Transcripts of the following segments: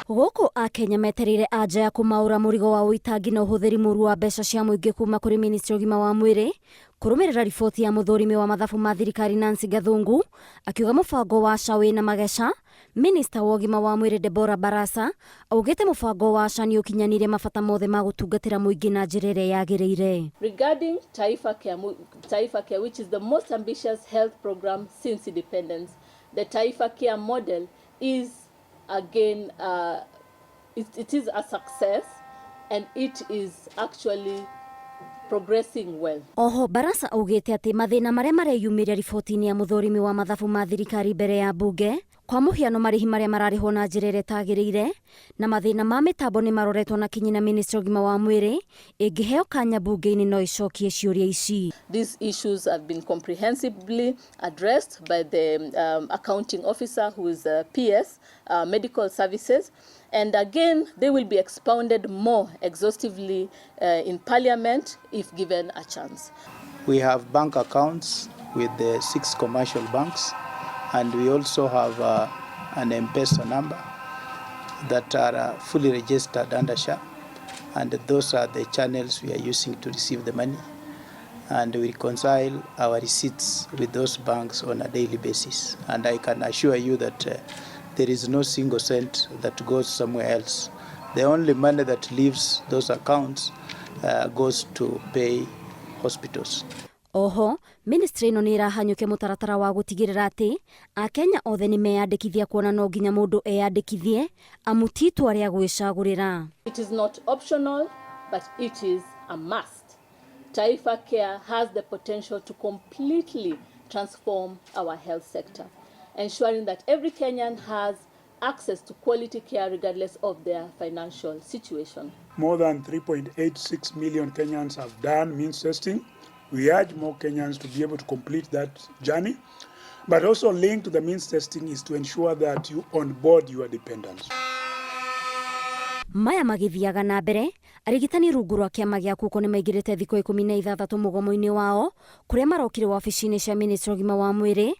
Gũkũ Akenya metereire anja ya kũmaũra mũrigo wa ũitangi na ũhũthĩri mũru wa mbeca cia mũingĩ kuma kũrĩ ministry ya ũgima wa mwĩrĩ kũrũmĩrĩra riboti ya mũthũrimi wa mathabu ma thirikari Nancy Gathungu akiuga mũbango wa SHA wĩna mageca. Minista wa ũgima wa mwĩrĩ Deborah Barasa augĩte mũbango wa SHA nĩ ũkinyanĩirie mabata mothe ma gũtungatĩra mũingĩ na njĩra ĩrĩa yagĩrĩire. Regarding Taifa Care, Taifa Care, which is the most ambitious health program since independence, the Taifa Care model is again, it is a success and it is actually progressing well. Oho Barasa augĩte atĩ mathĩna marĩa mareyumĩria riboti-inĩ ya mũthũrimi wa mathabu ma thirikari mbere ya mbunge, kwa mũhiano marĩhi marĩa mararĩhwo na njĩra ĩrĩa ĩtagĩrĩire na mathĩna ma mĩtambo nĩ maroretwo na kinyi na ministry ũgima wa mwĩrĩ ĩngĩheo kanya mbunge-inĩ no ĩcokie ciũria ici. These issues have been comprehensively addressed by the accounting officer, who is PS, Medical Services, and again they will be expounded more exhaustively in Parliament if given a chance. We have bank accounts with the 6 commercial banks, and we also have an M-Pesa number that are fully registered under SHA, and those are the channels we are using to receive the money, and we reconcile our receipts with those banks on a daily basis. And I can assure you that there is no single cent that goes somewhere else. The only money that leaves those accounts goes to pay hospitals. Oho ministry ĩno nĩ ĩrahanyũkia mũtaratara wa gũtigĩrĩra atĩ Akenya othe nĩ meyandĩkithia, kuona no nginya mũndũ eyandĩkithie amu ti itua rĩa gwĩcagũrĩra. It is not optional, but it is a must. Taifa Care has the potential to completely transform our health sector, ensuring that every Kenyan has access to quality care regardless of their financial situation. More than 3.86 million Kenyans have done means testing. We urge more Kenyans to be able to complete that journey. But also linked to the means testing is to ensure that you onboard your dependents. Maya magĩthiaga na mbere, arigitani rungu rwa kĩama gĩa kuko nĩ maingĩrĩte thikũ 16 mũgomo-inĩ wao, kũrĩa marokire wabici-inĩ cia ministry ũgima wa mwĩrĩ,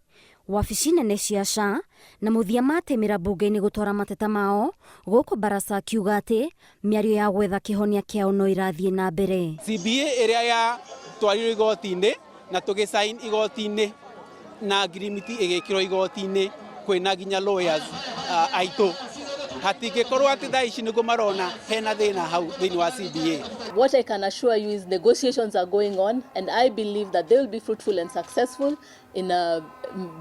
wabici nene cia SHA na mũthia matemĩra mbunge-inĩ gũtwara mateta mao, gũkũ Barasa akiuga atĩ mĩario ya gwetha kĩhonia kĩao no ĩrathiĩ na mbere. CBA ĩrĩa ya twarirwo igoti-inĩ na tũgĩsign igoti-inĩ na ngirimiti ĩgĩkĩrwo igoti-inĩ kwĩna nginya lawyers aitũ, hatingĩkorwo atĩ thaa ici nĩguo marona hena thĩna hau thĩinĩ wa CBA. What I can assure you is negotiations are going on, and I believe that they will be fruitful and successful in a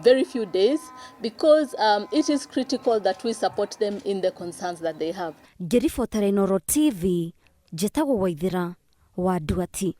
very few days, because it is critical that we support them in the concerns that they have. Ngĩribotera Inooro TV, njĩtagwo Waithĩra wa Nduati.